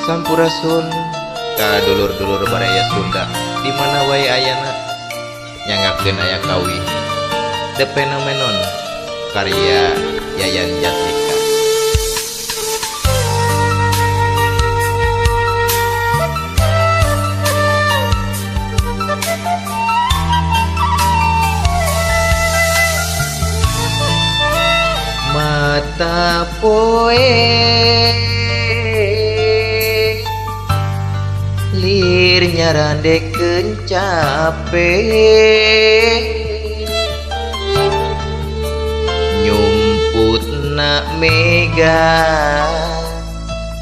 Sampurasun ka dulur-dulur baraya Sunda di mana wae ayana nyangakeun aya kawih The Phenomenon karya Yayan Jatnika. Mata poe lir nyarandekeun cape nyumputna mega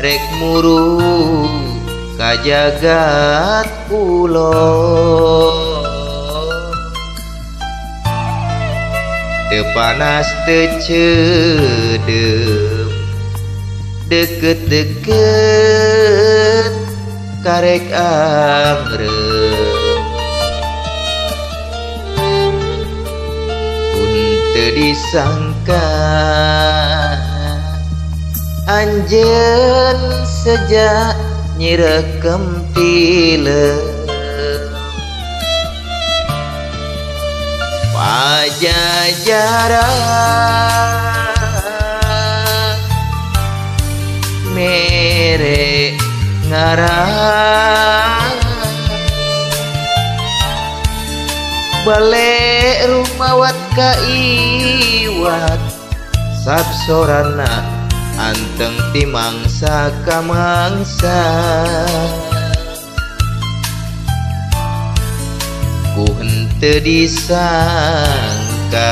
rek muru ka jagat kulon teu panas teu ceudeum deket-deket karek angreum pun teu disangka anjeun seja nyirekem tilem Pajajaran mere ngaran bale rumawat ka iwat sabsorana anteng ti mangsa ka mangsa ku henteu disangka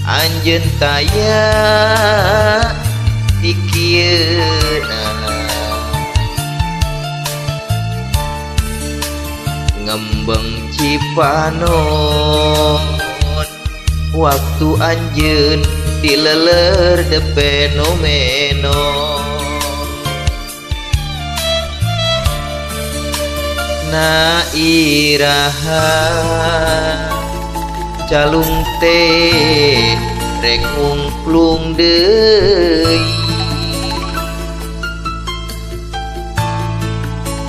anjeun taya di kieuna ngembeng Cipanon waktu anjeun dileler The Phenomenon na iraha calung teh rek ngungklung deui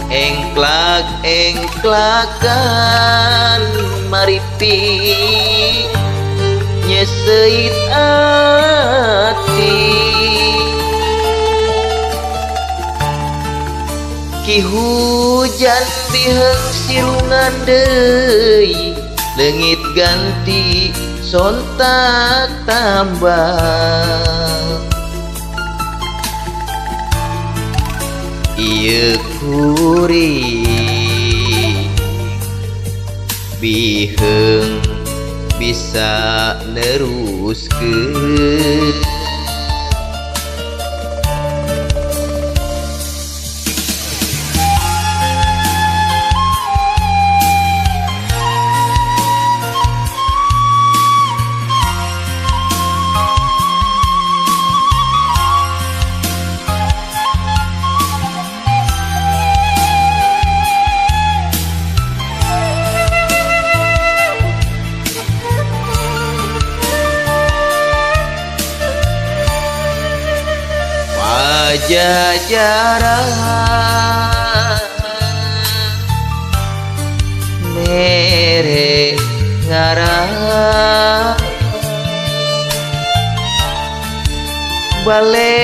engklak engklakan maripi nyeseit ati ki hujan biheung sirungan deui leungit ganti sontak tambah ieu kuring biheung bisa neruskeun. Pajajaran mere ngaran bale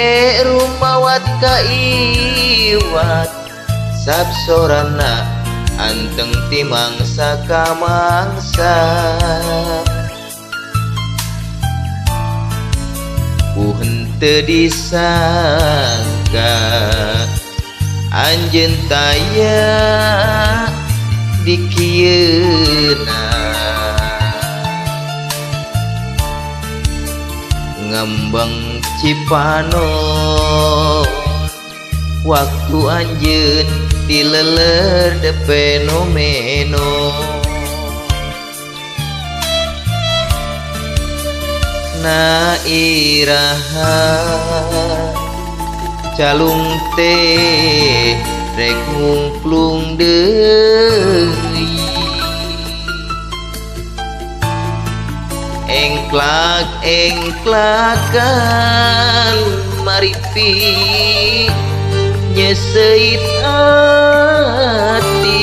rumawat ka iwat sabsorana anteng ti mangsa ka mangsa ku henteu disangka anjeun taya di kieuna ngembeng Cipanon waktu anjeun dileler The Phenomenon na iraha calung teh rek ngungklung deui engklak engklakan maripi nyeseit Nyeuseuit ati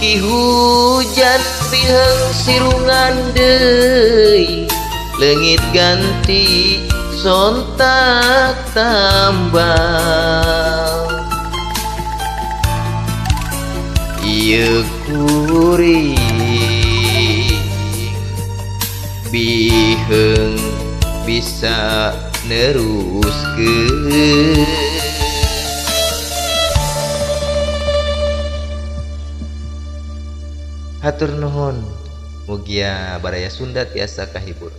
Ki hujan biheung sirungan deui leungit ganti sontak tambal ieu kuring biheung bisa neruskeun. Hatur nuhun, mugia baraya Sunda tiasa kahibur.